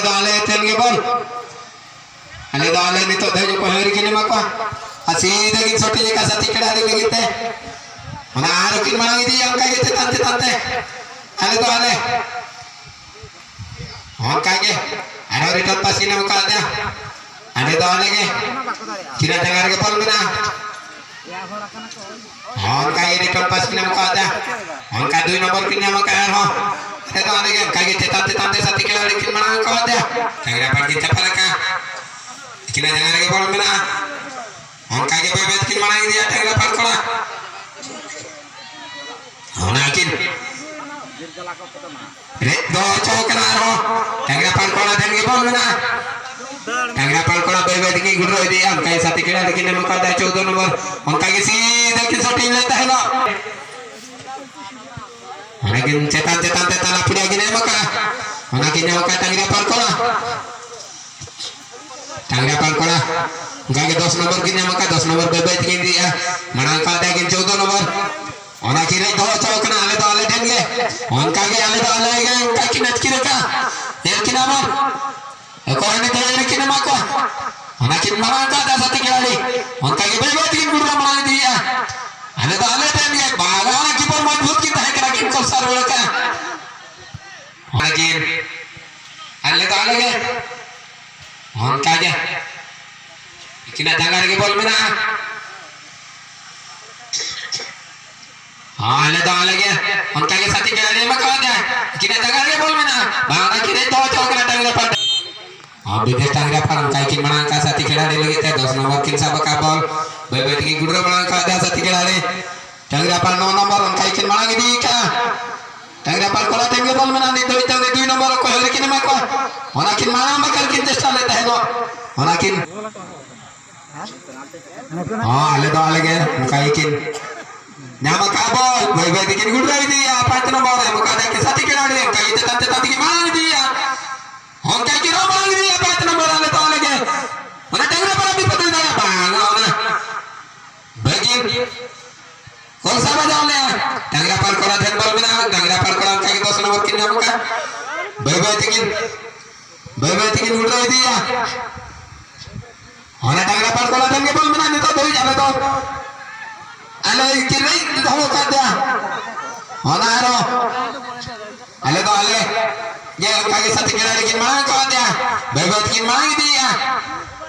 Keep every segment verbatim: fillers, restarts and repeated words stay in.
ᱫᱚ ᱟᱞᱮ ᱴᱷᱮᱱ ᱜᱮ ᱵᱚᱞ᱾ ᱟᱞᱮ ᱫᱚ ᱟᱞᱮ ᱱᱤᱛᱚᱜ ᱫᱷᱟᱹᱵᱤᱡ ᱚᱠᱚᱭ ᱦᱚᱸ ᱟᱹᱣᱨᱤ ᱠᱤᱱ ᱮᱢᱟ ᱠᱚᱣᱟ᱾ ᱟᱨ ᱥᱤᱫᱷᱟᱹ ᱠᱤᱱ ᱥᱚᱴᱤ ᱞᱮᱠᱟ ᱥᱟᱛᱤ ᱠᱷᱮᱲᱟ ᱟᱹᱰᱤ ᱞᱟᱹᱜᱤᱫ ᱛᱮ ᱚᱱᱟ ᱟᱨᱚ ᱠᱤᱱ ᱢᱟᱲᱟᱝ ᱤᱫᱤᱭᱟ ᱚᱱᱠᱟ ᱜᱮ ᱪᱮᱛᱟᱱ ᱪᱮᱛᱟᱱ ᱛᱮ᱾ ᱟᱞᱮ ᱫᱚ ᱟᱞᱮ ᱚᱱᱠᱟ ᱜᱮ ᱟᱨᱚ ᱨᱤᱴᱟᱨᱱ ᱯᱟᱥ ᱠᱤᱱ ᱮᱢ ᱠᱟᱣᱫᱮᱭᱟ᱾ ᱟᱞᱮ ᱫᱚ ᱟᱞᱮ ᱜᱮ ᱠᱤᱱᱟ ᱡᱟᱸᱜᱟ ᱨᱮᱜᱮ ᱵᱚᱞ ᱢᱮᱱᱟᱜᱼᱟ᱾ ᱚᱱᱠᱟ ᱜᱮ ᱨᱤᱴᱟᱨᱱ ᱯᱟᱥ ᱠᱤᱱ ᱮᱢ ᱠᱟᱣᱫᱟ᱾ ᱚᱱᱠᱟ ᱫᱩᱭ ᱱᱚᱢᱵᱚᱨ ᱠᱤᱱ ᱧᱟᱢ ᱟᱠᱟᱫᱟ ᱟᱨᱦᱚᱸ᱾ ᱟᱞᱮ ᱫᱚ ᱟᱞᱮ ᱜᱮ ᱚᱱᱠᱟ ᱜᱮ ᱪᱮᱛᱟᱱ ᱪᱮᱛᱟᱱ ᱛᱮ ᱥᱟᱛᱤ ᱠᱷᱮᱲᱟ ᱟᱹᱰᱤ ᱠᱤᱱ ᱢᱟᱲᱟᱝ ᱠᱟᱣᱫᱟ᱾ ᱰᱟᱝᱨᱟ ᱯᱟᱲ ᱠᱤᱱ ᱪᱟᱯᱟᱫ ᱟᱠᱟᱫ᱾ ᱠᱤᱱᱟ ᱡᱟᱸᱜᱟ ᱨᱮᱜᱮ ᱵᱚᱞ ᱢᱮᱱᱟᱜᱼᱟ᱾ ᱚᱱᱠᱟ ᱜᱮ ᱵᱟᱹᱭ ᱵᱟᱹᱭ ᱛᱮᱠᱤᱱ ᱢᱟᱲᱟᱝ ᱤᱫᱤᱭᱟ ᱰᱟᱝᱨᱟ ᱯᱟᱲ ᱠᱚᱲᱟ᱾ ᱚᱱᱟ ᱠᱤᱱ ᱨᱮᱫ ᱫᱚ ᱦᱚᱪᱚ ᱠᱟᱱᱟ ᱟᱨᱦᱚᱸ᱾ ᱰᱟᱝᱨᱟ ᱯᱟᱲ ᱠᱚᱲᱟ ᱴᱷᱮᱱ ᱜᱮ ᱵᱚᱞ ᱢᱮᱱᱟᱜᱼᱟ᱾ ᱰᱟᱝᱨᱟ ᱯᱟᱲ ᱠᱚᱲᱟ ᱵᱟᱹᱭ ᱵᱟᱹᱭ ᱛᱮᱠᱤᱱ ᱜᱩᱰᱨᱟᱹ ᱤᱫᱤᱭᱟ᱾ ᱚᱱᱠᱟ ᱜᱮ ᱥᱟᱛᱤ ᱠᱷᱮᱲᱟ ᱟᱹᱰᱤ ᱠᱤᱱ ᱮᱢ ᱠᱟᱣᱫᱟ ᱪᱳᱫᱚ ᱱᱚᱢᱵᱚᱨ᱾ ᱚᱱᱠᱟ ᱜᱮ ᱥᱤᱫᱷᱟᱹ ᱠᱤᱱ ᱥᱚᱴᱤᱝ ᱞᱮᱫ ᱛᱟᱦᱮᱱᱚᱜ᱾ ᱚᱱᱟ ᱠᱤᱱ ᱪᱮᱛᱟᱱ ᱪᱮᱛᱟᱱ ᱛᱮ ᱛᱟᱞᱟ ᱯᱩᱲᱤᱭᱟ ᱠᱤᱱ ᱮᱢ ᱟᱠᱟᱫᱼᱟ᱾ ᱚᱱᱟ ᱠᱤᱱ ᱧᱟᱢ ᱟᱠᱟᱫ ᱰᱟᱝᱨᱟ ᱯᱟᱲ ᱠᱚᱲᱟ᱾ ᱰᱟᱝᱨᱟ ᱯᱟᱲ ᱠᱚᱲᱟ᱾ ᱚᱱᱠᱟ ᱜᱮ ᱫᱚᱥ ᱱᱚᱢᱵᱚᱨ ᱠᱤᱱ ᱧᱟᱢ ᱟᱠᱟᱫ, ᱫᱚᱥ ᱱᱚᱢᱵᱚᱨ ᱵᱟᱹᱭ ᱵᱟᱹᱭ ᱛᱮᱠᱤᱱ ᱤᱫᱤᱭᱮᱫᱼᱟ᱾ ᱢᱟᱲᱟᱝ ᱠᱟᱣᱫᱟ ᱠᱤᱱ ᱪᱳᱫᱚ ᱱᱚᱢᱵᱚᱨ᱾ ᱚᱱᱟ ᱠᱤᱱ ᱨᱮ ᱫᱚᱦᱚ ᱦᱚᱪᱚ ᱠᱟᱱᱟ, ᱟᱞᱮ ᱫᱚ ᱟᱞᱮ ᱴᱷᱮᱱ ᱜᱮ᱾ ᱚᱱᱠᱟ ᱜᱮ ᱟᱞᱮ ᱫᱚ ᱟᱞᱮ ᱜᱮ ᱚᱱᱠᱟ ᱠᱤᱱ ᱟᱹᱛᱠᱤᱨ ᱟᱠᱟᱫ᱾ ᱧᱮᱞ ᱠᱤᱱ ᱟᱵᱚᱱ᱾ ᱚᱠᱚᱭ ᱦᱚᱸ ᱱᱤᱛ ᱦᱚᱸ ᱟᱹᱣᱨᱤ ᱠᱤᱱ ᱮᱢᱟ ᱠᱚᱣᱟ᱾ ᱚᱱᱟ ᱠᱤᱱ ᱢᱟᱲᱟᱝ ᱠᱟᱣᱫᱟ ᱥᱟᱛᱤ ᱠᱷᱮᱲᱟᱲᱤ᱾ ᱚᱱᱠᱟ ᱜᱮ ᱵᱟᱹᱭ ᱵᱟᱹᱭ ᱛᱮᱠᱤᱱ ᱜᱩᱰᱨᱟ ᱢᱟᱲᱟᱝ ᱤᱫᱤᱭᱮᱫᱼᱟ᱾ ᱟᱞᱮ ᱫᱚ ᱟᱞᱮ ᱴᱷᱮᱱ ᱜᱮ᱾ ᱵᱟᱝ, ᱚᱱᱟ ᱠᱤᱯᱟᱨ ᱢᱚᱡᱽᱵᱩᱛ ᱠᱤᱱ ᱛᱟᱦᱮᱸ ᱠᱟᱱᱟ, ᱠᱤᱱ ᱠᱚᱞᱥᱟᱨ ᱨᱩᱣᱟᱹᱲ ᱟᱠᱟᱫᱼᱟ᱾ ᱚᱱᱟ ᱠᱤᱱ ᱟᱞᱮ ᱫᱚ ᱟᱞᱮ ᱜᱮ᱾ ᱚᱱᱠᱟ ᱜᱮ᱾ ᱩᱱᱠᱤᱱᱟᱜ ᱡᱟᱸᱜᱟ ᱨᱮᱜᱮ ᱵᱚᱞ ᱢᱮᱱᱟᱜᱼᱟ᱾ ᱦᱚᱸ, ᱟᱞᱮ ᱫᱚ ᱟᱞᱮ ᱜᱮ᱾ ᱚᱱᱠᱟ ᱜᱮ ᱥᱟᱛᱤ ᱠᱷᱮᱲᱟᱲᱤ ᱮᱢᱟ ᱠᱟᱣᱫᱮᱭᱟ᱾ ᱩᱱᱠᱤᱱᱟᱜ ᱡᱟᱸᱜᱟ ᱨᱮᱜᱮ ᱵᱚᱞ ᱢᱮᱱᱟᱜᱼᱟ᱾ ᱵᱟᱝ, ᱚᱱᱟ ᱠᱤᱱ ᱨᱮ ᱫᱚᱦᱚ ᱦᱚᱪᱚ ᱠᱟᱱᱟ ᱰᱟᱝᱨᱟ ᱯᱟᱲ᱾ ᱦᱚᱸ, ᱵᱤᱫᱮᱥ ᱰᱟᱝᱨᱟ ᱯᱟᱲ ᱚᱱᱠᱟ ᱜᱮᱠᱤᱱ ᱢᱟᱲᱟᱝ ᱠᱟᱜᱼᱟ ᱥᱟᱛᱤ ᱠᱷᱮᱲᱟᱲᱤ ᱞᱟᱹᱜᱤᱫ ᱛᱮ᱾ ᱫᱚᱥ ᱱᱚᱢᱵᱚᱨ ᱠᱤᱱ ᱥᱟᱵ ᱟᱠᱟᱫ ᱵᱚᱞ᱾ ᱵᱟᱹᱭ ᱵᱟᱹᱭ ᱛᱮᱠᱤᱱ ᱜᱩᱰᱨᱟᱹ ᱢᱟᱲᱟᱝ ᱠᱟᱣᱫᱮᱭᱟ ᱥᱟᱛᱤ ᱠᱷᱮᱲᱟᱲᱤ᱾ ᱰᱟᱝᱨᱟ ᱯᱟᱲ ᱱᱚ ᱱᱚᱢᱵᱚᱨ ᱚᱱᱠᱟ ᱜᱮᱠᱤᱱ ᱢᱟᱲᱟᱝ ᱤᱫᱤ ᱠᱟᱜᱼᱟ᱾ ᱰᱟᱝᱨᱟ ᱯᱟᱲ ᱠᱚᱲᱟ ᱴᱷᱮᱱ ᱜᱮ ᱵᱚᱞ ᱢᱮᱱᱟᱜᱼᱟ᱾ ᱱᱤᱛ ᱫᱷᱟᱹᱵᱤᱡ ᱛᱮ ᱩᱱᱤ ᱫᱩᱭ ᱱᱚᱢᱵᱚᱨ ᱚᱠᱚᱭ ᱦᱚᱸ ᱟᱹᱣᱨᱤ ᱠᱤᱱ ᱮᱢᱟ ᱠᱚᱣᱟ᱾ ᱚᱱᱟ ᱠᱤᱱ ᱢᱟᱲᱟᱝ ᱵᱟᱠᱷᱨᱟ ᱠᱤᱱ ᱪᱮᱥᱴᱟ ᱞᱮᱫ ᱛᱟᱦᱮᱸᱫ᱾ ᱚᱱᱟ ᱠᱤᱱ ᱦᱚᱸ, ᱟᱞᱮ ᱫᱚ ᱟᱞᱮ ᱜᱮ ᱚᱱᱠᱟ ᱜᱮᱠᱤᱱ ᱧᱟᱢ ᱟᱠᱟᱫ ᱵᱚᱞ᱾ ᱵᱟᱹᱭ ᱵᱟᱹᱭ ᱛᱮᱠᱤᱱ ᱜᱩᱰᱨᱟᱹ ᱤᱫᱤᱭᱟ᱾ ᱯᱟᱸᱪ ᱱᱚᱢᱵᱚᱨ ᱮᱢ ᱟᱠᱟᱫᱟ ᱠᱤᱱ ᱥᱟᱛᱤ ᱠᱷᱮᱲᱟᱲᱤ᱾ ᱚᱱᱠᱟ ᱜᱮ ᱪᱮᱛᱟᱱ ᱪᱮᱛᱟᱱ ᱛᱮᱠᱤᱱ ᱢᱟᱲᱟᱝ ᱤᱫᱤᱭᱟ᱾ ᱚᱱᱠᱟ ᱜᱮ ᱨᱚ ᱢᱟᱲᱟᱝ ᱤᱫᱤᱭᱟ᱾ ᱯᱟᱸᱪ ᱱᱚᱢᱵᱚᱨ ᱟᱞᱮ ᱫᱚ ᱟᱞᱮ ᱜᱮ᱾ ᱚᱱᱟ ᱰᱟᱝᱨᱟ ᱯᱟᱲ ᱵᱤᱯᱚᱫ ᱦᱩᱭ ᱫᱟᱲᱮᱭᱟᱜᱼᱟ᱾ ᱵᱟᱝ, ᱚᱱᱟ ᱵᱟᱹᱜᱤᱱ ᱠᱚᱞᱥᱟ ᱵᱟᱡᱟᱣ ᱞᱮ᱾ ᱰᱟᱝᱨᱟ ᱯᱟᱲ ᱠᱚᱲᱟ ᱴᱷᱮᱱ ᱵᱚᱞ ᱢᱮᱱᱟᱜᱼᱟ᱾ ᱰᱟᱝᱨᱟ ᱯᱟᱲ ᱠᱚᱲᱟ ᱚᱱᱠᱟ ᱜᱮ ᱫᱚᱥ ᱱᱚᱢᱵᱚᱨ ᱠᱤᱱ ᱧᱟᱢ ᱟᱠᱟᱫ᱾ ᱵᱟᱹᱭ ᱵᱟᱹᱭ ᱛᱮᱠᱤᱱ ᱵᱟᱹᱭ ᱵᱟᱹᱭ ᱛᱮᱠᱤᱱ ᱜᱩᱲᱫᱟᱹᱣ ᱤᱫᱤᱭᱟ᱾ ᱚᱱᱟ ᱰᱟᱝᱨᱟ ᱯᱟᱲ ᱠᱚᱲᱟ ᱴᱷᱮᱱ ᱜᱮ ᱵᱚᱞ ᱢᱮᱱᱟᱜᱼᱟ ᱱᱤᱛᱚᱜ ᱫᱷᱟᱹᱵᱤᱡ᱾ ᱟᱞᱮ ᱫᱚ, ᱟᱞᱮ ᱠᱤᱱ ᱨᱮᱡ ᱫᱚᱦᱚ ᱠᱟᱫ ᱫᱮᱭᱟ᱾ ᱚᱱᱟ ᱟᱨᱚ ᱟᱞᱮ ᱫᱚ ᱟᱞᱮ ᱜᱮ ᱚᱱᱠᱟ ᱜᱮ ᱥᱟᱛᱮ ᱠᱷᱤᱞᱟᱲᱤ ᱠᱤᱱ ᱢᱟᱲᱟᱝ ᱠᱟᱣᱟᱫ ᱫᱮᱭᱟ᱾ ᱵᱟᱹᱭ ᱵᱟᱹᱭ ᱛᱮᱠᱤᱱ ᱢᱟᱲᱟᱝ ᱤᱫᱤᱭᱮᱫᱼᱟ᱾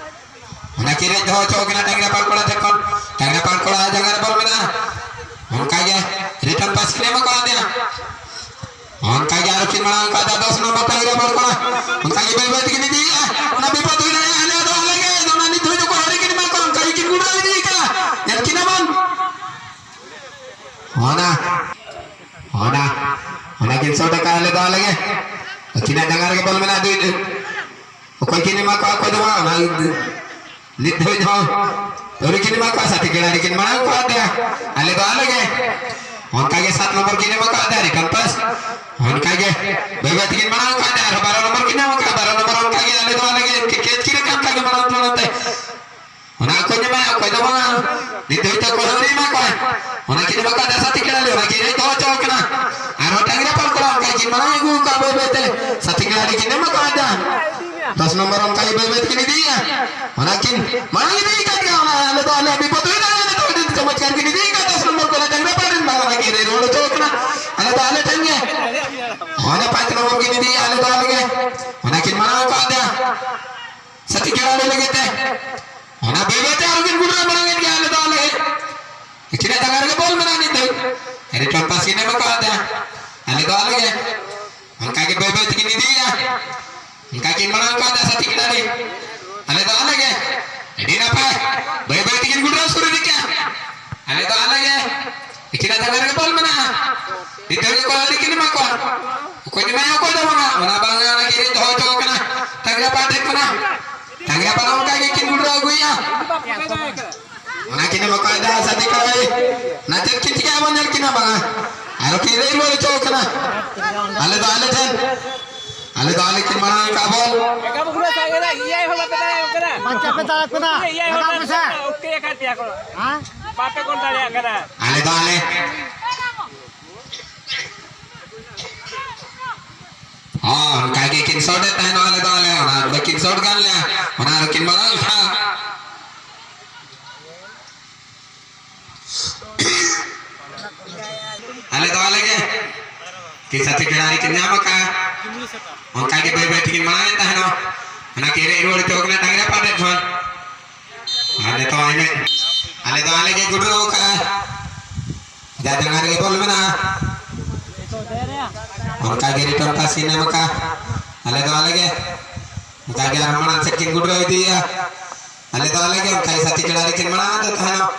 ᱚᱱᱟ ᱠᱤᱱ ᱨᱮᱡ ᱫᱚᱦᱚ ᱦᱚᱪᱚ ᱠᱟᱱᱟ ᱰᱟᱝᱨᱟ ᱯᱟᱲ ᱠᱚᱲᱟ ᱴᱷᱮᱱ ᱠᱷᱚᱱ᱾ ᱰᱟᱝᱨᱟ ᱯᱟᱲ ᱠᱚᱲᱟ ᱡᱟᱸᱜᱟ ᱨᱮ ᱵᱚᱞ ᱢᱮᱱᱟᱜᱼᱟ᱾ ᱚᱱᱠᱟ ᱜᱮ ᱨᱤᱴᱟᱨᱱ ᱯᱟᱥ ᱠᱤᱱ ᱮᱢᱟ ᱠᱟᱣᱟᱫ ᱫᱮᱭᱟ᱾ ᱚᱱᱠᱟ ᱜᱮ ᱟᱨᱚ ᱠᱤᱱ ᱢᱟᱲᱟᱝ ᱠᱟᱫᱟ ᱫᱚᱥ ᱱᱚᱢᱵᱚᱨ ᱰᱟᱝᱨᱟ ᱯᱟᱲ ᱠᱚᱲᱟ᱾ ᱚᱱᱠᱟ ᱜᱮ ᱵᱟᱹᱭ ᱵᱟᱹᱭ ᱛᱮᱠᱤᱱ ᱤᱫᱤᱭᱮᱫᱼᱟ᱾ ᱚᱱᱟ ᱵᱤᱯᱚᱫ ᱦᱩᱭ ᱫᱟᱲᱮᱭᱟᱜᱼᱟ᱾ ᱟᱞᱮ ᱫᱚ ᱟᱞᱮ ᱜᱮ ᱚᱱᱟ ᱱᱤᱛ ᱫᱷᱟᱹᱵᱤᱡ ᱫᱚ ᱠᱚ ᱟᱹᱣᱨᱤ ᱠᱤᱱ ᱮᱢᱟ ᱠᱚᱣᱟ᱾ ᱚᱱᱠᱟ ᱜᱮ ᱠᱤᱱ ᱜᱩᱲᱫᱟᱹᱣ ᱤᱫᱤᱭᱮᱫᱼᱟ᱾ ᱧᱮᱞ ᱠᱤᱱᱟ ᱵᱚᱱ᱾ ᱚᱱᱟ, ᱚᱱᱟ, ᱚᱱᱟ ᱠᱤᱱ ᱥᱚᱴ ᱟᱠᱟᱫ ᱟᱞᱮ ᱫᱚ ᱟᱞᱮ ᱜᱮ᱾ ᱟᱹᱠᱤᱱᱟᱜ ᱡᱟᱸᱜᱟ ᱨᱮᱜᱮ ᱵᱚᱞ ᱢᱮᱱᱟᱜᱼᱟ᱾ ᱫᱩᱭ, ᱚᱠᱚᱭ ᱠᱤᱱ ᱮᱢᱟ ᱠᱚᱣᱟ, ᱚᱠᱚᱭ ᱫᱚ ᱵᱟᱝ, ᱚᱱᱟ ᱱᱤᱛ ᱫᱷᱟᱹᱵᱤᱡ ᱦᱚᱸ ᱟᱹᱣᱨᱤ ᱠᱤᱱ ᱮᱢᱟ ᱠᱚᱣᱟ᱾ ᱥᱟᱛᱮ ᱠᱷᱤᱞᱟᱲᱤ ᱠᱤᱱ ᱢᱟᱲᱟᱝ ᱠᱚᱣᱟ ᱫᱮᱭᱟ᱾ ᱟᱞᱮ ᱫᱚ ᱟᱞᱮ ᱜᱮ᱾ ᱚᱱᱠᱟ ᱜᱮ ᱥᱟᱛ ᱱᱚᱢᱵᱚᱨ ᱠᱤᱱ ᱮᱢᱟ ᱠᱚᱣᱟ ᱫᱮᱭᱟ, ᱨᱤᱴᱟᱨᱱ ᱯᱟᱥ᱾ ᱚᱱᱠᱟ ᱜᱮ ᱵᱟᱹᱭ ᱵᱟᱹᱭ ᱛᱮᱠᱤᱱ ᱢᱟᱲᱟᱝ ᱠᱚᱣᱟ ᱫᱮᱭᱟ᱾ ᱟᱨᱦᱚᱸ ᱵᱟᱨᱚ ᱱᱚᱢᱵᱚᱨ ᱠᱤᱱ ᱮᱢᱟ ᱠᱚᱣᱟ, ᱵᱟᱨᱚ ᱱᱚᱢᱵᱚᱨ ᱚᱱᱠᱟ ᱜᱮ ᱟᱞᱮ ᱫᱚ ᱟᱞᱮ ᱜᱮ᱾ ᱠᱮᱪ ᱠᱤᱱ ᱨᱟᱠᱟᱵ ᱚᱱᱠᱟ ᱜᱮ ᱢᱟᱲᱟᱝ ᱢᱟᱲᱟᱝ ᱛᱮ᱾ ᱚᱱᱟ ᱚᱠᱚᱭ ᱧᱟᱢᱟᱭ, ᱚᱠᱚᱭ ᱫᱚ ᱵᱟᱝᱟ᱾ ᱱᱤᱛ ᱫᱷᱟᱹᱵᱤᱡ ᱛᱮ ᱚᱠᱚᱭ ᱦᱚᱸ ᱟᱹᱣᱨᱤ ᱮᱢᱟ ᱠᱚᱣᱟᱭ᱾ ᱚᱱᱟ ᱠᱤᱱ ᱮᱢᱟ ᱠᱟᱫᱟ ᱥᱟᱛᱮ ᱠᱷᱤᱞᱟᱲᱤ, ᱚᱱᱟ ᱠᱤᱱ ᱨᱮᱡ ᱫᱚᱦᱚ ᱦᱚᱪᱚ ᱠᱟᱱᱟ᱾ ᱟᱨᱦᱚᱸ ᱰᱟᱝᱨᱟ ᱯᱟᱲ ᱠᱚᱲᱟ ᱚᱱᱠᱟ ᱠᱤᱱ ᱢᱟᱲᱟᱝ ᱟᱹᱜᱩ ᱠᱟᱜᱼᱟ ᱵᱟᱹᱭ ᱵᱟᱹᱭ ᱛᱮ᱾ ᱥᱟᱛᱮ ᱠᱷᱤᱞᱟᱲᱤ ᱠᱤᱱ ᱮᱢᱟ ᱠᱟᱫᱟ᱾ ᱫᱚᱥ ᱱᱚᱢᱵᱚᱨ ᱚᱱᱠᱟ ᱜᱮ ᱵᱟᱹᱭ ᱵᱟᱹᱭ ᱛᱮᱠᱤᱱ ᱤᱫᱤᱭᱮᱫᱼᱟ᱾ ᱚᱱᱟ ᱠᱤᱱ ᱢᱟᱲᱟᱝ ᱤᱫᱤ ᱠᱟᱫ ᱜᱮᱭᱟ᱾ ᱚᱱᱟ ᱟᱞᱮ ᱫᱚ ᱟᱞᱮ ᱵᱤᱯᱚᱫ ᱦᱩᱭ ᱫᱟᱲᱮᱭᱟᱜᱼᱟ᱾ ᱱᱤᱛᱚᱜ ᱟᱹᱰᱤ ᱪᱚᱢᱚᱛᱠᱟᱨ ᱠᱤᱱ ᱤᱫᱤ ᱠᱟᱫᱟ᱾ ᱫᱚᱥ ᱱᱚᱢᱵᱚᱨ ᱠᱚᱲᱟ ᱰᱟᱝᱨᱟ ᱯᱟᱲ ᱨᱮᱱ ᱵᱟᱝ, ᱚᱱᱟ ᱠᱤᱱ ᱨᱮᱡ ᱨᱩᱣᱟᱹᱲ ᱦᱚᱪᱚ ᱠᱟᱱᱟ᱾ ᱟᱞᱮ ᱫᱚ ᱟᱞᱮ ᱴᱷᱮᱱ ᱜᱮ᱾ ᱚᱱᱟ ᱯᱟᱸᱪ ᱱᱚᱢᱵᱚᱨ ᱠᱤᱱ ᱤᱫᱤᱭᱮᱫᱼᱟ᱾ ᱟᱞᱮ ᱫᱚ ᱟᱞᱮ ᱜᱮ᱾ ᱚᱱᱟ ᱠᱤᱱ ᱢᱟᱲᱟᱝ ᱠᱟᱫᱟ ᱥᱟᱛᱮ ᱠᱷᱤᱞᱟᱲᱤ ᱞᱟᱹᱜᱤᱫ ᱛᱮ᱾ ᱚᱱᱟ ᱵᱟᱹᱭ ᱵᱟᱹᱭ ᱛᱮ ᱟᱨᱦᱚᱸ ᱠᱤᱱ ᱜᱩᱲᱫᱟᱹᱣ ᱢᱟᱲᱟᱝ ᱮᱱ ᱜᱮᱭᱟ᱾ ᱟᱞᱮ ᱫᱚ ᱟᱞᱮ ᱜᱮ᱾ ᱟᱹᱠᱤᱱᱟᱜ ᱡᱟᱸᱜᱟ ᱨᱮᱜᱮ ᱵᱚᱞ ᱢᱮᱱᱟᱜᱼᱟ ᱱᱤᱛ ᱫᱷᱟᱹᱵᱤᱡ᱾ ᱨᱤᱴᱟᱨᱱ ᱯᱟᱥ ᱠᱤᱱ ᱮᱢ ᱠᱟᱣᱟᱫ ᱫᱮᱭᱟ᱾ ᱟᱞᱮ ᱫᱚ ᱟᱞᱮ ᱜᱮ᱾ ᱚᱱᱠᱟ ᱜᱮ ᱵᱟᱹᱭ ᱵᱟᱹᱭ ᱛᱮᱠᱤᱱ ᱤᱫᱤᱭᱮᱫᱼᱟ᱾ ᱚᱱᱠᱟ ᱠᱤᱱ ᱢᱟᱲᱟᱝ ᱠᱟᱣᱟᱫ ᱫᱮᱭᱟ ᱥᱟᱛᱮ ᱠᱷᱤᱞᱟᱲᱤ᱾ ᱟᱞᱮ ᱫᱚ ᱟᱞᱮ ᱜᱮ᱾ ᱟᱹᱰᱤ ᱱᱟᱯᱟᱭ᱾ ᱵᱟᱹᱭ ᱵᱟᱹᱭ ᱛᱮᱠᱤᱱ ᱜᱩᱲᱫᱟᱹᱣ ᱥᱩᱨ ᱤᱫᱤ ᱠᱮᱜᱼᱟ᱾ ᱟᱞᱮ ᱫᱚ ᱟᱞᱮ ᱜᱮ᱾ ᱟᱹᱠᱤᱱᱟᱜ ᱡᱟᱸᱜᱟ ᱨᱮᱜᱮ ᱵᱚᱞ ᱢᱮᱱᱟᱜᱼᱟ᱾ ᱱᱤᱛ ᱫᱷᱟᱹᱵᱤᱡ ᱚᱠᱚᱭ ᱟᱹᱣᱨᱤ ᱠᱤᱱ ᱮᱢᱟ ᱠᱚᱣᱟ᱾ ᱚᱠᱚᱭ ᱮᱢᱟᱭᱟ, ᱚᱠᱚᱭ ᱫᱚ ᱵᱟᱝᱟ᱾ ᱚᱱᱟ ᱵᱟᱝᱟ, ᱚᱱᱟ ᱠᱤᱱ ᱨᱮᱡ ᱫᱚᱦᱚ ᱦᱚᱪᱚ ᱠᱟᱱᱟ᱾ ᱰᱟᱝᱨᱟ ᱯᱟᱲ ᱴᱷᱮᱱ ᱠᱷᱚᱱᱟᱜ᱾ ᱰᱟᱝᱨᱟ ᱯᱟᱲ ᱚᱱᱠᱟ ᱜᱮ ᱠᱤᱱ ᱜᱩᱲᱫᱟᱹᱣ ᱟᱹᱜᱩᱭᱮᱫᱼᱟ᱾ ᱚᱱᱟ ᱠᱤᱱ ᱮᱢᱟ ᱠᱟᱫᱟ ᱥᱟᱛᱮ ᱠᱷᱤᱞᱟᱲᱤ᱾ ᱚᱱᱟ ᱪᱮᱫ ᱠᱤᱱ ᱪᱤᱠᱟᱹᱭᱟ ᱵᱚᱱ ᱧᱮᱞ ᱠᱤᱱᱟ ᱵᱟᱝᱟ᱾ ᱟᱨᱚ ᱠᱤᱱ ᱨᱮᱡ ᱨᱩᱣᱟᱹᱲ ᱦᱚᱪᱚ ᱠᱟᱱᱟ᱾ ᱟᱞᱮ ᱫᱚ ᱟᱞᱮ ᱴᱷᱮᱱ᱾ ᱟᱞᱮ ᱫᱚ ᱟᱞᱮ ᱠᱤᱱ ᱢᱟᱲᱟᱝ ᱠᱟᱜ ᱵᱚᱞ᱾ ᱮᱠᱟᱞ ᱵᱟᱠᱚ ᱨᱟᱠᱟᱵ ᱠᱟᱱᱟ᱾ ᱵᱟᱧᱪᱟᱣ ᱯᱮ ᱫᱟᱲᱮᱭᱟᱜ ᱠᱟᱱᱟ᱾ ᱮᱭᱟᱭ ᱦᱚᱲ ᱨᱟᱠᱟᱵ ᱯᱮᱥᱮ᱾ ᱩᱠᱛᱮ ᱮᱠᱟᱭ ᱯᱮᱭᱟ ᱠᱚ᱾ ᱦᱮᱸ? ᱵᱟᱯᱮ ᱜᱚᱞ ᱫᱟᱲᱮᱭᱟᱜ ᱠᱟᱱᱟ᱾ ᱟᱞᱮ ᱫᱚ ᱟᱞᱮ᱾ ᱦᱚᱸ, ᱚᱱᱠᱟ ᱜᱮ ᱠᱤᱱ ᱥᱚᱴ ᱮᱫ ᱛᱟᱦᱮᱱᱟ, ᱟᱞᱮ ᱫᱚ ᱟᱞᱮ ᱚᱱᱟ ᱫᱚ ᱠᱤᱱ ᱥᱚᱴ ᱜᱟᱱ ᱞᱮᱭᱟ, ᱚᱱᱟ ᱨᱮᱠᱤᱱ ᱢᱟᱲᱟᱝ ᱞᱮᱱᱟ᱾ ᱟᱞᱮ ᱫᱚ ᱟᱞᱮ ᱜᱮ᱾ ᱠᱤᱱ ᱥᱟᱛᱷᱤ ᱠᱷᱤᱞᱟᱲᱤ ᱠᱤᱱ ᱧᱟᱢ ᱟᱠᱟᱫᱼᱟ᱾ ᱚᱱᱠᱟ ᱜᱮ ᱵᱟᱹᱭ ᱵᱟᱹᱭ ᱛᱮᱠᱤᱱ ᱢᱟᱲᱟᱝ ᱮᱫ ᱛᱟᱦᱮᱱᱚᱜ᱾ ᱚᱱᱟ ᱠᱤᱱ ᱨᱮᱡ ᱨᱩᱣᱟᱹᱲ ᱦᱚᱪᱚ ᱠᱟᱱᱟ ᱰᱟᱝᱨᱟ ᱯᱟᱲ ᱴᱷᱮᱱ ᱠᱷᱚᱱ᱾ ᱟᱨ ᱱᱤᱛᱚᱜ ᱮᱱᱮᱡ ᱟᱞᱮ ᱫᱚ ᱟᱞᱮ ᱜᱮ ᱜᱩᱰᱨᱟᱹᱣ ᱟᱠᱟᱫᱼᱟ᱾ ᱡᱟᱦᱟᱸ ᱡᱟᱸᱜᱟ ᱨᱮᱜᱮ ᱵᱚᱞ ᱢᱮᱱᱟᱜᱼᱟ᱾ ᱚᱱᱠᱟ ᱜᱮ ᱨᱤᱴᱟᱨᱱ ᱯᱟᱥ ᱠᱤᱱ ᱮᱢ ᱟᱠᱟᱫᱼᱟ᱾ ᱟᱞᱮ ᱫᱚ ᱟᱞᱮ ᱜᱮ᱾ ᱚᱱᱠᱟ ᱜᱮ ᱟᱨ ᱢᱟᱲᱟᱝ ᱥᱮᱫ ᱠᱤᱱ ᱜᱩᱰᱨᱟᱹᱣ ᱤᱫᱤᱭᱮᱫᱼᱟ᱾ ᱟᱞᱮ ᱫᱚ ᱟᱞᱮ ᱜᱮ ᱚᱱᱠᱟ ᱜᱮ ᱥᱟᱛᱷᱤ ᱠᱷᱤᱞᱟᱲᱤ ᱠᱤᱱ ᱢᱟᱲᱟᱝ ᱫᱚ ᱛᱟᱦᱮᱱᱚᱜ᱾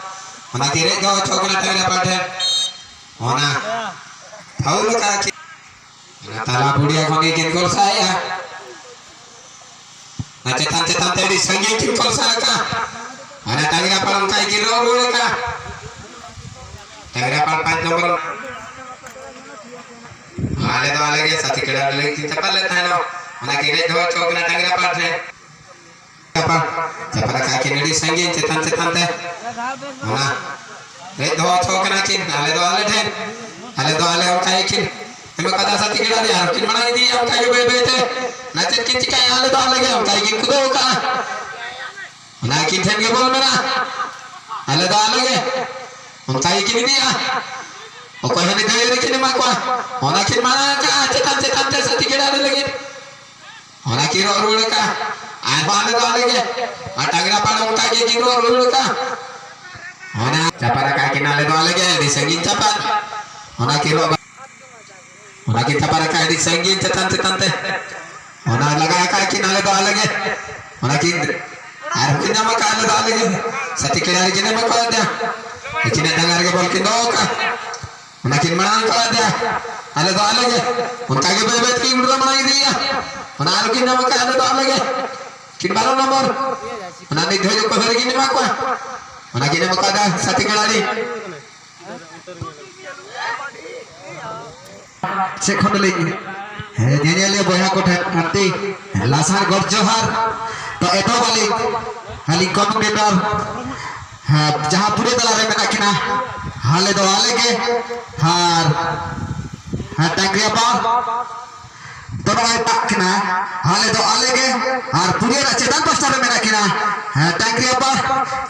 ᱚᱱᱟ ᱠᱤᱱ ᱨᱮᱡ ᱫᱚᱦᱚ ᱦᱚᱪᱚ ᱠᱟᱱᱟ ᱰᱟᱝᱨᱟ ᱯᱟᱲ ᱴᱷᱮᱱ᱾ ᱚᱱᱟ ᱯᱷᱟᱩᱞ ᱟᱠᱟᱫᱼᱟ ᱠᱤᱱ᱾ ᱚᱱᱟ ᱛᱟᱞᱟ ᱯᱩᱲᱤᱭᱟᱹ ᱠᱷᱚᱱ ᱜᱮ ᱠᱤᱱ ᱜᱳᱞ ᱥᱟᱭᱮᱫᱼᱟ᱾ ᱚᱱᱟ ᱪᱮᱛᱟᱱ ᱪᱮᱛᱟᱱ ᱛᱮ ᱟᱹᱰᱤ ᱥᱟᱺᱜᱤᱧ ᱠᱤᱱ ᱜᱳᱞ ᱥᱟᱭ ᱟᱠᱟᱫᱼᱟ᱾ ᱚᱱᱟ ᱰᱟᱝᱨᱟ ᱯᱟᱲ ᱚᱱᱠᱟ ᱜᱮ ᱠᱤᱱ ᱨᱚᱜ ᱨᱩᱣᱟᱹᱲ ᱟᱠᱟᱫᱼᱟ᱾ ᱰᱟᱝᱨᱟ ᱯᱟᱲ ᱯᱟᱸᱪ ᱱᱚᱢᱵᱚᱨ᱾ ᱟᱞᱮ ᱫᱚ ᱟᱞᱮ ᱜᱮ ᱥᱟᱛᱷᱤ ᱠᱷᱤᱞᱟᱲᱤ ᱞᱟᱹᱜᱤᱫ ᱠᱤᱱ ᱪᱟᱯᱟᱫ ᱞᱮᱫ ᱛᱟᱦᱮᱱᱚᱜ᱾ ᱚᱱᱟ ᱠᱤᱱ ᱨᱮᱡ ᱫᱚᱦᱚ ᱦᱚᱪᱚ ᱠᱟᱱᱟ ᱰᱟᱝᱨᱟ ᱯᱟᱲ ᱴᱷᱮᱱ᱾ ᱪᱟᱯᱟᱫ, ᱪᱟᱯᱟᱫ ᱟᱠᱟᱫ ᱠᱤᱱ ᱟᱹᱰᱤ ᱥᱟᱺᱜᱤᱧ ᱪᱮᱛᱟᱱ ᱪᱮᱛᱟᱱ ᱛᱮ᱾ ᱚᱱᱟ ᱨᱮᱡ ᱫᱚᱦᱚ ᱦᱚᱪᱚ ᱠᱟᱱᱟ ᱠᱤᱱ, ᱟᱞᱮ ᱫᱚ ᱟᱞᱮ ᱴᱷᱮᱱ, ᱟᱞᱮ ᱫᱚ ᱟᱞᱮ ᱚᱱᱠᱟ ᱜᱮᱠᱤᱱ ᱮᱢ ᱠᱟᱫᱟ ᱥᱟᱛᱷᱤ ᱠᱷᱤᱞᱟᱲᱤ, ᱟᱨ ᱠᱤᱱ ᱢᱟᱲᱟᱝ ᱤᱫᱤᱭᱮᱫᱼᱟ ᱚᱱᱠᱟ ᱜᱮ ᱵᱟᱹᱭ ᱵᱟᱹᱭ ᱛᱮ᱾ ᱚᱱᱟ ᱪᱮᱫ ᱠᱤᱱ ᱪᱤᱠᱟᱹᱭᱟ, ᱟᱞᱮ ᱫᱚ ᱟᱞᱮ ᱜᱮ ᱚᱱᱠᱟ ᱜᱮᱠᱤᱱ ᱠᱩᱫᱟᱹᱣ ᱠᱟᱜᱼᱟ᱾ ᱚᱱᱟ ᱠᱤᱱ ᱴᱷᱮᱱ ᱜᱮ ᱵᱚᱞ ᱢᱮᱱᱟᱜᱼᱟ, ᱟᱞᱮ ᱫᱚ ᱟᱞᱮ ᱜᱮ ᱚᱱᱠᱟ ᱜᱮᱠᱤᱱ ᱤᱫᱤᱭᱟ᱾ ᱚᱠᱚᱭ ᱦᱚᱸ ᱱᱤᱛ ᱫᱷᱟᱹᱵᱤᱡ ᱠᱤᱱ ᱮᱢᱟ ᱠᱚᱣᱟ᱾ ᱚᱱᱟ ᱠᱤᱱ ᱢᱟᱲᱟᱝ ᱠᱟᱜᱼᱟ ᱪᱮᱛᱟᱱ ᱪᱮᱛᱟᱱ ᱛᱮ ᱥᱟᱛᱷᱤ ᱠᱷᱤᱞᱟᱲᱤ ᱞᱟᱹᱜᱤᱫ᱾ ᱚᱱᱟ ᱠᱤᱱ ᱨᱚᱜ ᱨᱩᱣᱟᱹᱲ ᱠᱟᱜᱼᱟ᱾ ᱟᱨᱦᱚᱸ ᱟᱞᱮ ᱫᱚ ᱟᱞᱮ ᱜᱮ᱾ ᱟᱨ ᱰᱟᱝᱨᱟ ᱯᱟᱲ ᱚᱱᱠᱟ ᱜᱮ ᱠᱤᱱ ᱨᱚᱜ ᱨᱩᱣᱟᱹᱲ ᱠᱟᱜᱼᱟ᱾ ᱚᱱᱟ ᱪᱟᱯᱟᱫ ᱟᱠᱟᱫ ᱠᱤᱱ ᱟᱞᱮ ᱫᱚ ᱟᱞᱮ ᱜᱮ, ᱟᱹᱰᱤ ᱥᱟᱺᱜᱤᱧ ᱪᱟᱯᱟᱫ᱾ ᱚᱱᱟ ᱠᱤᱱ ᱨᱚᱜ, ᱚᱱᱟ ᱠᱤᱱ ᱪᱟᱯᱟᱫ ᱟᱠᱟᱫ ᱟᱹᱰᱤ ᱥᱟᱺᱜᱤᱧ ᱪᱮᱛᱟᱱ ᱪᱮᱛᱟᱱ ᱛᱮ᱾ ᱚᱱᱟ ᱞᱟᱜᱟ ᱟᱠᱟᱫ ᱠᱤᱱ ᱟᱞᱮ ᱫᱚ ᱟᱞᱮ ᱜᱮ᱾ ᱚᱱᱟ ᱠᱤᱱ ᱟᱨ ᱠᱤᱱ ᱧᱟᱢ ᱟᱠᱟᱫ ᱟᱞᱮ ᱫᱚ ᱟᱞᱮ ᱜᱮ᱾ ᱥᱟᱛᱷᱤ ᱠᱷᱤᱞᱟᱲᱤ ᱠᱤᱱ ᱮᱢ ᱟᱠᱟᱫ ᱛᱮ᱾ ᱟᱹᱠᱤᱱᱟᱜ ᱰᱟᱝᱜᱟ ᱨᱮᱜᱮ ᱵᱚᱞ ᱠᱤᱱ ᱫᱚᱦᱚ ᱠᱟᱜᱼᱟ᱾ ᱚᱱᱟ ᱠᱤᱱ ᱢᱟᱲᱟᱝ ᱠᱟᱜᱼᱟ ᱛᱮ᱾ ᱟᱞᱮ ᱫᱚ ᱟᱞᱮ ᱜᱮ᱾ ᱚᱱᱠᱟ ᱜᱮ ᱵᱟᱹᱭ ᱵᱟᱹᱭ ᱛᱮ ᱠᱤᱱ ᱩᱰᱩᱠ ᱢᱟᱲᱟᱝ ᱤᱫᱤᱭᱮᱫᱼᱟ᱾ ᱚᱱᱟ ᱟᱨ ᱠᱤᱱ ᱧᱟᱢ ᱟᱠᱟᱫ ᱟᱞᱮ ᱫᱚ ᱟᱞᱮ ᱜᱮ᱾ ᱠᱤᱱ ᱵᱟᱨᱚ ᱱᱚᱢᱵᱚᱨ᱾ ᱚᱱᱟ ᱱᱤᱛ ᱫᱷᱟᱹᱵᱤᱡ ᱚᱠᱚᱭ ᱦᱚᱸ ᱟᱹᱣᱨᱤ ᱠᱤᱱ ᱮᱢᱟ ᱠᱚᱣᱟ᱾ ᱚᱱᱟ ᱠᱤᱱ ᱮᱢ ᱟᱠᱟᱫᱟ ᱥᱟᱛᱷᱤ ᱠᱷᱤᱞᱟᱲᱤ᱾ ᱥᱮᱫ ᱠᱷᱚᱱ ᱞᱤᱧ, ᱦᱮᱸ, ᱧᱮᱧᱮᱞᱤᱭᱟᱹ ᱵᱚᱭᱦᱟ ᱠᱚ ᱴᱷᱮᱱ ᱟᱹᱰᱤ ᱞᱟᱥᱟᱲ ᱜᱚᱰ ᱡᱚᱦᱟᱨ᱾ ᱛᱚ, ᱮᱛᱚᱦᱚᱵ ᱟᱹᱞᱤᱧ, ᱟᱹᱞᱤᱧ ᱠᱚᱢᱮᱱᱴᱮᱴᱚᱨ, ᱦᱮᱸ, ᱡᱟᱦᱟᱸ ᱯᱩᱨᱟᱹ ᱛᱟᱞᱟ ᱨᱮ ᱢᱮᱱᱟᱜ ᱠᱤᱱᱟ, ᱟᱞᱮ ᱫᱚ ᱟᱞᱮ ᱜᱮ, ᱟᱨ, ᱦᱮᱸ, ᱰᱟᱝᱨᱤᱭᱟᱯᱟ᱾ ᱛᱚ ᱱᱚᱜᱼᱚᱭ ᱯᱟᱜ ᱠᱟᱱᱟ, ᱟᱞᱮ ᱫᱚ ᱟᱞᱮ ᱜᱮ᱾ ᱟᱨ ᱯᱩᱲᱤᱭᱟᱹ ᱨᱮ ᱪᱮᱛᱟᱱ ᱯᱟᱥᱴᱟ ᱨᱮ ᱢᱮᱱᱟᱜ ᱠᱤᱱᱟ, ᱦᱮᱸ, ᱰᱟᱝᱨᱤ ᱟᱯᱟ᱾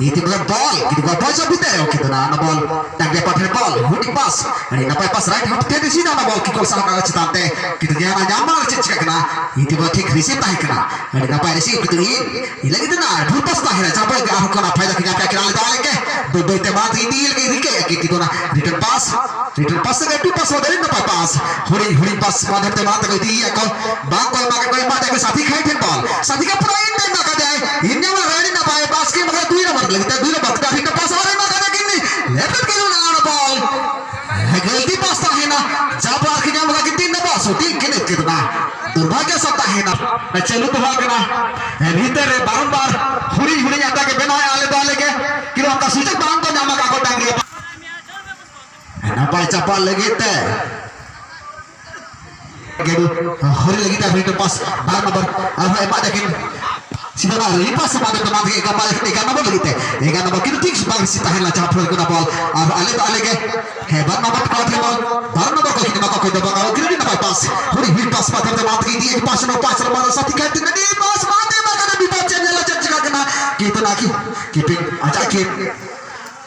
ᱤᱫᱤ ᱵᱚᱞ, ᱵᱚᱞ ᱤᱫᱤ ᱵᱚᱞ, ᱵᱚᱞ ᱥᱚᱵ ᱵᱤᱛᱟᱹ ᱨᱮ ᱠᱤᱱᱛᱩ ᱱᱟ ᱵᱚᱞ ᱰᱟᱝᱨᱤ ᱟᱯᱟ ᱴᱷᱮᱱ ᱵᱚᱞ, ᱦᱩᱰᱤᱧ ᱯᱟᱥ, ᱟᱹᱰᱤ ᱱᱟᱯᱟᱭ ᱯᱟᱥ, ᱨᱟᱭᱤᱴ ᱦᱟᱯ ᱴᱷᱮᱱ ᱨᱤᱥᱤ ᱱᱟ ᱵᱚᱞ ᱠᱤᱠ ᱥᱟᱦᱟ ᱠᱟᱜ ᱪᱮᱛᱟᱱ ᱛᱮ, ᱠᱤᱱᱛᱩ ᱡᱟᱦᱟᱸ ᱧᱟᱢ ᱢᱟ ᱪᱮᱫ ᱪᱤᱠᱟᱹ ᱠᱟᱱᱟ, ᱤᱫᱤ ᱵᱚᱞ ᱴᱷᱤᱠ ᱨᱤᱥᱤᱵᱷ ᱛᱟᱦᱮᱸ ᱠᱟᱱᱟ, ᱟᱹᱰᱤ ᱱᱟᱯᱟᱭ ᱨᱤᱥᱤᱵᱷ ᱠᱤᱱᱛᱩ ᱤᱧ ᱤᱧ ᱞᱟᱹᱜᱤᱫ ᱛᱮ ᱱᱟ ᱵᱷᱩᱞ ᱯᱟᱥ ᱛᱟᱦᱮᱸ ᱠᱟᱱᱟ, ᱡᱟᱦᱟᱸ ᱯᱷᱚᱞᱮ ᱜᱮ ᱟᱨᱦᱚᱸ ᱠᱚ ᱱᱟᱯᱟᱭ ᱫᱟᱠᱚ ᱧᱟᱢ ᱠᱮᱫᱟ ᱠᱤᱱ ᱟᱞᱮ ᱫᱚ ᱟᱞᱮ ᱜᱮ᱾ ᱵᱟᱹᱭ ᱵᱟᱹᱭ ᱛᱮ ᱢᱟᱲᱟᱝ ᱤᱫᱤ ᱞᱟᱹᱜᱤᱫ ᱨᱤᱠᱟᱹᱭᱮᱫᱼᱟ ᱠᱤᱱ, ᱠᱤᱱᱛᱩ ᱚᱱᱟ ᱨᱤᱴᱟᱨᱱ ᱯᱟᱥ, ᱨᱤᱴᱟᱨᱱ ᱯᱟᱥ ᱥᱮ ᱮᱠᱴᱩ ᱯᱟᱥ ᱵᱚᱫᱚᱞ ᱱᱟᱯᱟᱭ ᱯᱟᱥ, ᱦᱩᱰᱤᱧ ᱦᱩᱰᱤᱧ ᱯᱟᱥ ᱢᱟᱫᱷᱭᱚᱢ ᱛᱮ ᱢᱟᱲᱟᱝ ᱛᱮᱠᱚ ᱤᱫᱤᱭᱮᱫᱼᱟ ᱠᱚ, ᱵᱟᱝ ᱠᱚ ᱮᱢᱟ ᱠᱚ, ᱮᱢᱟ ᱠᱚ ᱥᱟᱛᱷᱤ ᱠᱷᱟᱭ ᱴᱷᱮᱱ ᱵᱚᱞ, ᱥᱟᱛᱷᱤ ᱠᱷᱟᱭ ᱯᱩᱨᱟᱹ ᱤᱧ ᱴᱷᱮᱱ ᱮᱢᱟ ᱠᱟᱫᱮᱭᱟᱭ, ᱤᱧ ᱧᱟᱢᱟ ᱨᱟᱭᱰᱤ ᱱᱟᱯᱟᱭ ᱯᱟᱥ ᱠᱤ ᱢᱟᱜᱟ ᱫᱩᱭ ᱱᱚᱢᱵᱚᱨ ᱞᱟᱹᱜᱤᱫ ᱛᱮ ᱫᱩᱭ ᱱᱚᱢᱵᱚᱨ ᱠᱟᱴᱟ ᱨᱤᱴᱟᱨᱱ ᱯᱟᱥ ᱟᱨ ᱮᱢᱟ ᱠᱟᱫᱮᱭᱟ ᱠᱤᱱ ᱞᱮᱯᱷᱴ ᱠᱤᱱ ᱚᱱᱟ ᱵᱚᱞ ᱜᱟᱹᱞᱛᱤ ᱯᱟᱥ ᱛᱟᱦᱮᱱᱟ, ᱡᱟᱵᱟᱨ ᱠᱤ ᱧᱟᱢ ᱞᱟᱹᱜᱤᱫ ᱛᱤᱱ ᱱᱚᱢᱵᱚᱨ ᱥᱩᱴᱤᱝ ᱠᱤᱱ ᱮᱛᱠᱮᱫ ᱮᱱᱟ, ᱫᱩᱨᱵᱷᱟᱜᱽᱭᱚ ᱥᱟᱵ ᱛᱟᱦᱮᱱᱟ, ᱪᱟᱹᱞᱩ ᱫᱚᱦᱚ ᱠᱟᱱᱟ᱾ ᱵᱷᱤᱛᱟᱹᱨ ᱨᱮ ᱵᱟᱨᱚᱢᱵᱟᱨ ᱦᱩᱰᱤᱧ ᱦᱩᱰᱤᱧ ᱟᱛᱟ ᱜᱮ ᱵᱮᱱᱟᱣᱮᱫᱼᱟ ᱟᱞᱮ ᱫᱚ ᱟᱞᱮ ᱜᱮ, ᱠᱤᱱᱛᱩ ᱚᱱᱠᱟ ᱥᱩᱡᱳᱜᱽ ᱵᱟᱝ ᱠᱚ ᱧᱟᱢ ᱟᱠᱟᱫ ᱠᱚ ᱰᱟᱝᱨᱤ ᱱᱟᱯᱟᱭ ᱪᱟᱯᱟᱫ ᱞᱟᱹᱜᱤᱫ ᱛᱮ᱾ ᱜᱮᱰᱩ ᱦᱚᱨᱤ ᱞᱟᱹᱜᱤᱫ ᱛᱮ ᱦᱩᱰᱤᱧ ᱯᱟᱥ ᱵᱟᱨ ᱱᱚᱢᱵᱚᱨ ᱟᱨᱦᱚᱸ ᱮᱢᱟᱜ ᱫᱟᱹᱠᱤᱱ ᱥᱤᱫᱷᱟ ᱱᱟ ᱨᱤᱯᱟᱥ ᱮᱢᱟᱜ ᱫᱟᱹᱠᱤᱱ ᱮᱜᱟᱨ ᱱᱚᱢᱵᱚᱨ ᱞᱟᱹᱜᱤᱫ ᱛᱮ, ᱮᱜᱟᱨ ᱱᱚᱢᱵᱚᱨ ᱠᱤᱱᱛᱩ ᱴᱷᱤᱠ ᱵᱟᱝ ᱥᱤ ᱛᱟᱦᱮᱸ ᱞᱮᱱᱟ ᱪᱟᱯ ᱦᱩᱭ ᱠᱟᱱᱟ ᱵᱚᱞ ᱟᱨ ᱟᱞᱮ ᱫᱚ ᱟᱞᱮ ᱜᱮ᱾ ᱦᱮᱸ, ᱵᱟᱨ ᱱᱚᱢᱵᱚᱨ ᱠᱚ ᱟᱛᱮ ᱵᱚᱞ, ᱵᱟᱨ ᱱᱚᱢᱵᱚᱨ ᱠᱚ ᱠᱤᱱᱛᱩ ᱵᱟᱠᱚ ᱠᱷᱚᱡ ᱫᱚ ᱵᱟᱝ, ᱟᱹᱰᱤ ᱱᱟᱯᱟᱭ ᱯᱟᱥ, ᱦᱩᱰᱤᱧ ᱦᱩᱰᱤᱧ ᱯᱟᱥ ᱢᱟᱫᱷᱭᱚᱢ ᱛᱮ ᱢᱟᱛ ᱜᱮ ᱤᱫᱤᱭᱮᱫ ᱯᱟᱥ ᱱᱚ ᱯᱟᱥ ᱨᱮ ᱢᱟᱨᱚ ᱥᱟᱛᱷᱤ ᱠᱷᱟᱡ ᱛᱤᱱᱟᱹᱜ ᱟᱹᱰᱤ ᱯᱟᱥ ᱢᱟᱛᱮ ᱮᱢᱟ ᱠᱟᱫᱟ ᱵᱤᱯᱚᱫ ᱪᱮᱫ ᱧᱮᱞᱟ ᱪᱮᱫ ᱪᱤᱠᱟᱹ ᱠᱟᱱᱟ, ᱠᱤᱱᱛᱩ ᱱᱟᱠᱤ ᱠᱤᱯᱤᱝ ᱟᱡᱟᱜ ᱠᱤᱯ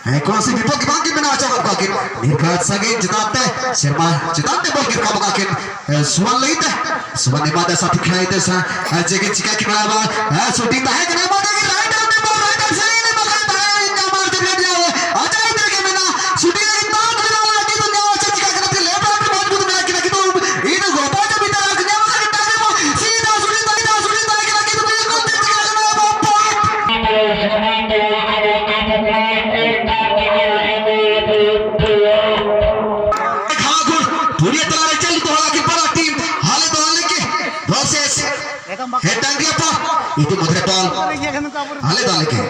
ᱦᱮᱸ, ᱠᱳᱱᱳ ᱥᱤ ᱵᱤᱯᱚᱫ ᱜᱮ ᱵᱟᱝ ᱠᱤᱱ ᱵᱮᱱᱟᱣ ᱦᱚᱪᱚ ᱟᱠᱟᱫ ᱠᱚᱣᱟ ᱠᱤᱱ᱾ ᱱᱤᱨᱜᱷᱟᱛ ᱥᱟᱺᱜᱤᱧ ᱪᱮᱛᱟᱱ ᱛᱮ, ᱥᱮᱨᱢᱟ ᱪᱮᱛᱟᱱ ᱛᱮ ᱵᱚᱞ ᱠᱤᱱ ᱨᱟᱠᱟᱵ ᱟᱠᱟᱫ ᱠᱤᱱ᱾ ᱮ, ᱥᱩᱢᱟᱱ ᱞᱟᱹᱜᱤᱫ ᱛᱮ, ᱥᱩᱢᱟᱱ ᱮᱢᱟᱫᱟ ᱥᱟᱛᱷᱤ ᱠᱷᱮᱞᱟᱲᱤ ᱛᱮ ᱥᱟ-, ᱮ, ᱪᱮᱫ ᱪᱤᱠᱟ ᱠᱤᱱ ᱵᱟᱲᱟᱭᱟ ᱵᱟᱝ? ᱮ, ᱥᱩᱴᱤᱝ ᱛᱟᱦᱮᱸ ᱠᱟᱱᱟ, ᱮᱢᱟᱫᱟ ᱠᱤᱱ ᱨᱟᱭᱤᱴ ᱟᱨᱢ ᱛᱮ ᱵᱚᱞ, ᱨᱟᱭᱤᱴ ᱟᱨᱢ ᱥᱮᱫ ᱮᱢ ᱟᱠᱟᱫ ᱛᱟᱦᱮᱸ, ᱧᱟᱢ ᱟᱨ ᱡᱮ ᱧᱟᱢ, ᱟᱡᱟᱜ ᱤᱫᱤ ᱨᱮᱜᱮ ᱢᱮᱱᱟᱜ, ᱥᱩᱴᱤᱝ ᱞᱟᱹᱜᱤᱫ ᱵᱟᱝ ᱠᱷᱮᱞᱟ ᱞᱟᱹᱜᱤᱫ ᱫᱚ ᱧᱟᱢ ᱟᱨ ᱪᱮᱫ ᱪᱤᱠᱟ ᱠᱟᱱᱟ, ᱛᱤ ᱞᱮᱯᱷᱴ ᱟᱨᱢ ᱛᱮ ᱵᱚᱞ ᱠᱚ ᱢᱮᱱᱟᱜ ᱠᱤᱱᱟ, ᱠᱤᱱᱛᱩ ᱤᱱᱟᱹ ᱜᱚᱯᱟ ᱡᱮ ᱵᱤᱛᱟᱨ ᱟᱨ ᱧᱟᱢ ᱟᱠᱟᱫ ᱠᱤᱱ ᱛᱟᱦᱮᱸ, ᱥᱤᱫᱷᱟ ᱥᱩᱴᱤᱝ ᱛᱟᱦᱮᱸ ᱠᱟᱱᱟ, ᱥᱩᱴᱤᱝ ᱛᱟᱦᱮᱸ ᱠᱟᱱᱟ, ᱠᱤᱱᱛᱩ ᱵᱤᱞᱠᱩᱞ ᱪᱮᱫ ᱪᱤᱠᱟ ᱠᱟᱱᱟ, ᱵᱟᱝ ᱯᱚᱭᱮᱱᱴ᱾ ᱠᱷᱟᱜᱩᱲ ᱯᱩᱨᱤᱭᱟ ᱛᱟᱞᱟ ᱨᱮ ᱪᱟᱹᱞᱩ ᱫᱚᱦᱚ ᱞᱟᱹᱜᱤᱫ ᱵᱟᱱᱟᱨ ᱴᱤᱢ ᱦᱟᱞᱮ ᱫᱚ ᱦᱟᱞᱮ ᱜᱮ ᱵᱷᱟᱨᱥᱮᱥ ᱦᱮᱰᱟᱝ ᱨᱮᱭᱟᱜ ᱯᱟᱥ ᱤᱫᱤ ᱢᱚᱫᱷᱮ ᱵᱚᱞ ᱦᱟᱞᱮ ᱫᱚ ᱦᱟᱞᱮ ᱜᱮ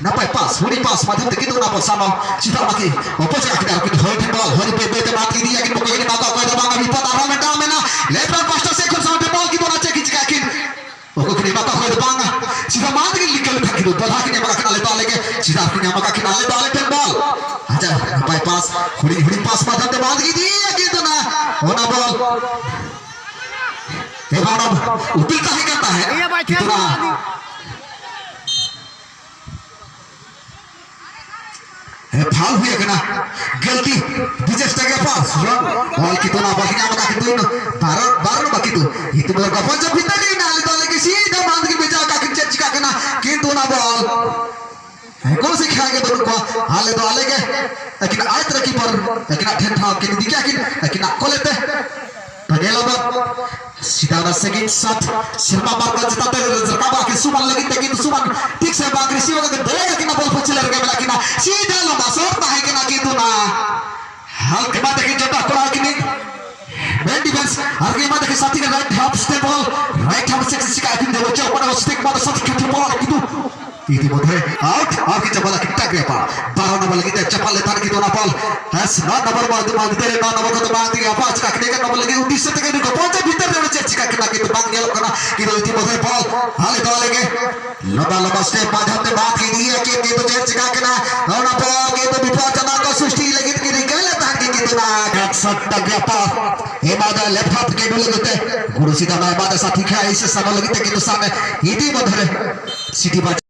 ᱱᱟᱯᱟᱭ ᱯᱟᱥ ᱦᱩᱰᱤᱧ ᱯᱟᱥ ᱢᱟᱫᱷᱭᱚᱢ ᱛᱮ ᱠᱤᱱᱛᱩ ᱚᱱᱟ ᱵᱚᱞ ᱥᱟᱢᱟᱝ ᱪᱮᱛᱟᱱ ᱵᱟᱹᱠᱤ ᱚᱯᱚᱡᱚᱱ ᱠᱮᱫᱟ ᱠᱤᱱᱛᱩ ᱦᱚᱭ ᱴᱷᱮᱱ ᱵᱚᱞ ᱦᱚᱭ ᱵᱟᱹᱭ ᱵᱟᱹᱭ ᱛᱮ ᱢᱟᱛ ᱤᱫᱤᱭᱟ ᱠᱤᱱ ᱵᱚᱠᱚ ᱜᱮ ᱱᱟᱯᱟᱭ ᱚᱠᱚᱭ ᱫᱚ ᱵᱟᱝ ᱵᱤᱯᱚᱫ ᱟᱨᱦᱚᱸ ᱢᱤᱫᱴᱟᱝ ᱢᱮᱱᱟᱜᱼᱟ ᱞᱮᱯᱷᱴ ᱯᱟᱥᱴᱟ ᱥᱮᱫ ᱠᱷᱚᱱ ᱥᱟᱢᱟᱝ ᱛᱮ ᱵᱚᱞ ᱠᱤᱱᱛᱩ ᱚᱱᱟ ᱪᱮᱫ ᱜᱮ ᱪᱤᱠᱟ ᱠᱤᱱ ᱚᱠᱚᱭ ᱠᱚ ᱮᱢᱟ ᱠᱚ ᱠᱷᱚᱡ ᱫᱚ ᱵᱟᱝᱟ᱾ ᱥᱤᱫᱷᱟ ᱢᱟᱲᱟᱝ ᱛᱮᱜᱮ ᱞᱤᱠᱟᱹ ᱞᱮᱠᱷᱟᱱ ᱠᱤᱱᱛᱩ ᱵᱟᱫᱷᱟ ᱠᱤᱱ ᱮᱢ ᱟᱠᱟᱫ ᱠᱤᱱ ᱟᱞᱮ ᱫᱚ ᱟᱞᱮ ᱜᱮ᱾ ᱥᱤᱫᱷᱟ ᱠᱤᱱ ᱧᱟᱢ ᱟᱠᱟᱫ ᱠᱤᱱ ᱟᱞᱮ ᱫᱚ ᱟᱞᱮ ᱴᱷᱮᱱ ᱵᱚᱞ᱾ ᱟᱪᱪᱷᱟ, ᱱᱟᱯᱟᱭ ᱯᱟᱥ, ᱦᱩᱰᱤᱧ ᱦᱩᱰᱤᱧ ᱯᱟᱥ ᱢᱟᱫᱷᱭᱚᱢ ᱛᱮ ᱵᱟᱝ ᱤᱫᱤᱭᱟ ᱠᱤᱱᱛᱩ ᱚᱱᱟ, ᱚᱱᱟ ᱵᱚᱞ ᱮᱵᱟᱨ ᱩᱯᱤᱞ ᱛᱟᱦᱮᱸ ᱠᱟᱱ ᱛᱟᱦᱮᱸᱫ᱾ ᱤᱭᱟᱹ ᱵᱟᱭ ᱠᱷᱮᱞ ᱠᱤᱱᱛᱩ ᱚᱱᱟ ᱠᱟᱱᱟ᱾ ᱦᱮᱸ, ᱯᱷᱟᱣᱩᱞ ᱦᱩᱭ ᱟᱠᱟᱱᱟ᱾ ᱜᱟᱹᱞᱛᱤ ᱵᱤᱡᱮᱥ ᱴᱟᱜᱮ ᱯᱟᱥ᱾ ᱵᱚᱞ ᱠᱤᱱᱛᱩ ᱚᱱᱟ ᱵᱚᱞ ᱧᱟᱢ ᱮᱫᱟ, ᱠᱤᱱᱛᱩ ᱤᱱᱟᱹ ᱵᱟᱨᱚ, ᱵᱟᱨᱚ ᱵᱟᱹᱠᱤ ᱫᱚ᱾ ᱤᱛᱩ ᱵᱚᱞ ᱠᱚ ᱯᱚᱧᱪᱚ ᱵᱷᱤᱛᱟᱹᱨ ᱨᱮ ᱱᱟᱞ ᱫᱚ ᱞᱟᱹᱜᱤᱫ ᱥᱤᱫᱷᱟ ᱢᱟᱱ ᱜᱮ ᱵᱷᱮᱡᱟ ᱟᱠᱟᱫ, ᱠᱤᱱ ᱪᱮᱫ ᱪᱤᱠᱟᱹᱜ ᱠᱟᱱᱟ? ᱠᱤᱱᱛᱩ ᱚᱱᱟ ᱵᱚᱞ ᱦᱮᱸ, ᱠᱚᱱᱚ ᱥᱤᱠᱷᱟ ᱜᱮ ᱵᱟᱹᱱᱩᱜ ᱠᱚᱣᱟ᱾ ᱟᱞᱮ ᱫᱚ ᱟᱞᱮ ᱜᱮ᱾ ᱟᱹᱠᱤᱱᱟᱜ ᱟᱭᱛ ᱨᱮ ᱠᱤᱯᱟᱨ, ᱟᱹᱠᱤᱱᱟᱜ ᱴᱷᱮᱱ ᱴᱷᱟᱶ ᱠᱤᱱ ᱤᱫᱤ ᱠᱮᱜᱼᱟ ᱠᱤᱱ, ᱟᱹᱠᱤᱱᱟᱜ ᱠᱚᱞᱮ ᱛᱮ᱾ ᱛᱚ, ᱧᱮᱞ ᱟᱵᱚᱱ᱾ ᱥᱤᱫᱷᱟ ᱚᱱᱟ ᱥᱮᱠᱮᱱᱰ ᱥᱟᱴ, ᱥᱮᱨᱢᱟ ᱵᱟᱨ ᱠᱚ ᱪᱮᱛᱟᱱ ᱛᱮ ᱨᱟᱠᱟᱵᱟ ᱠᱤᱱ ᱥᱩᱢᱟᱱ ᱞᱟᱹᱜᱤᱫ ᱛᱮ, ᱠᱤᱱᱛᱩ ᱥᱩᱢᱟᱱ ᱴᱷᱤᱠ ᱥᱮ ᱵᱟᱝ ᱨᱤᱥᱤᱵᱷ ᱠᱟᱛᱮ ᱫᱟᱹᱲ ᱟᱹᱠᱤᱱᱟ, ᱵᱚᱞ ᱯᱟᱹᱪᱷᱞᱟᱹ ᱨᱮᱜᱮ ᱢᱮᱱᱟᱜ ᱠᱤᱱᱟ᱾ ᱥᱤᱫᱷᱟ ᱞᱚᱢᱵᱟ ᱥᱚᱴ ᱛᱟᱦᱮᱸ ᱠᱟᱱᱟ, ᱠᱤᱱᱛᱩ ᱚᱱᱟ ᱦᱟᱞᱠ ᱮᱢᱟ ᱛᱟᱹᱠᱤᱱ ᱡᱚᱴᱟ ᱠᱚᱲᱟ ᱠᱤᱱᱤ ᱢᱮᱱ ᱰᱤᱯᱷᱮᱱᱥ ᱟᱨ ᱮᱢᱟ ᱛᱟᱹᱠᱤᱱ ᱥᱟᱛᱷᱤ ᱨᱮ ᱨᱟᱭᱤᱴ ᱦᱟᱯ ᱥᱴᱮᱯ ᱵᱚᱞ, ᱨᱟᱭᱤᱴ ᱦᱟᱯ ᱥᱮᱠᱥ ᱥᱤᱠᱟ ᱟᱹᱠᱤᱱ ᱫᱮᱵᱚ ᱪᱚ ᱠᱚᱲᱟ ᱥᱴᱮᱯ ᱢᱟ ᱥᱟᱛᱷᱤ ᱠᱷᱮᱛ ᱵᱚᱞ ᱠᱤᱱᱛᱩ ᱤᱫᱤ ᱢᱚᱫᱷᱮ ᱨᱮ ᱟᱣᱩᱴ, ᱟᱨ ᱠᱤᱱ ᱪᱟᱯᱟᱞ ᱟᱹᱠᱤᱱ ᱴᱟᱜ ᱨᱮ ᱯᱟ ᱵᱟᱨᱚ ᱱᱚᱢᱵᱚᱨ ᱞᱟᱹᱜᱤᱫ ᱛᱮ ᱪᱟᱯᱟᱞ ᱞᱮᱛᱟᱲ ᱠᱤᱱᱛᱩ ᱚᱱᱟ ᱵᱚᱞ ᱦᱮᱸ, ᱱᱚ ᱱᱚᱢᱵᱚᱨ ᱢᱟ ᱟᱹᱰᱤ ᱢᱟ ᱵᱷᱤᱛᱟᱹᱨ ᱨᱮ ᱱᱚ ᱱᱚᱢᱵᱚᱨ ᱠᱚᱫᱚ ᱵᱟᱝ ᱛᱮᱜᱮ ᱟᱯᱟ ᱪᱤᱠᱟ ᱠᱤᱱᱤ ᱠᱟᱱ ᱱᱚᱢᱵᱚᱨ ᱞᱟᱹᱜᱤᱫ ᱩᱫᱤᱥ ᱛᱮᱜᱮ ᱱᱩᱠᱩ ᱯᱚᱧᱪᱚ ᱵᱷᱤᱛᱟᱹᱨ ᱨᱮ ᱪᱮᱫ ᱪᱤᱠᱟ ᱠᱟᱱᱟ ᱠᱤᱱᱛᱩ ᱵᱟᱝ ᱧᱮᱞᱚᱜ ᱠᱟᱱᱟ᱾ ᱠᱤᱱᱛᱩ ᱤᱫᱤ ᱢᱚᱫᱷᱮ ᱵᱚᱞ ᱦᱟᱞᱮ ᱫᱚ ᱟᱞᱮ ᱜᱮ ᱞᱚᱢᱵᱟ ᱞᱚᱢᱵᱟ ᱥᱴᱮᱯ ᱢᱟᱫᱷᱭᱚᱢ ᱛᱮ ᱵᱟᱫ ᱤᱫᱤᱭᱟ, ᱠᱤᱱᱛᱩ ᱪᱮᱫ ᱪᱤᱠᱟ ᱠᱟᱱᱟ? ᱚᱱᱟ ᱵᱚᱞ ᱠᱤᱱᱛᱩ ᱵᱤᱯᱚᱫ ᱡᱚᱱᱚᱠ ᱠᱚ ᱥᱨᱤᱥᱴᱤ ᱞᱟᱹᱜᱤᱫ ᱠᱤᱱ ᱨᱤᱠᱟᱹ ᱞᱮᱫ ᱛᱟᱦᱮᱸᱫ ᱠᱤᱱᱛᱩ ᱚᱱᱟ ᱮᱠᱥᱚ ᱴᱟᱠᱟ ᱯᱟ ᱮᱢᱟ ᱫᱟ ᱞᱮᱯᱷᱴ ᱦᱟᱛ ᱠᱮ ᱞᱟᱹᱜᱤᱫ ᱛᱮ ᱜᱩᱨᱩ ᱥᱤᱫᱷᱟ ᱱᱚᱭ ᱮᱢᱟ ᱫᱟ ᱥᱟᱛᱷᱤ ᱠᱷᱟᱭ ᱥᱮ ᱥᱟᱱᱟ ᱞᱟᱹᱜᱤᱫ ᱛᱮ ᱠᱤᱱᱛᱩ ᱥᱟᱢᱮ ᱤᱫᱤ ᱢᱚᱫᱷᱮ ᱨᱮ ᱥᱤᱴᱤ ᱵᱟᱡ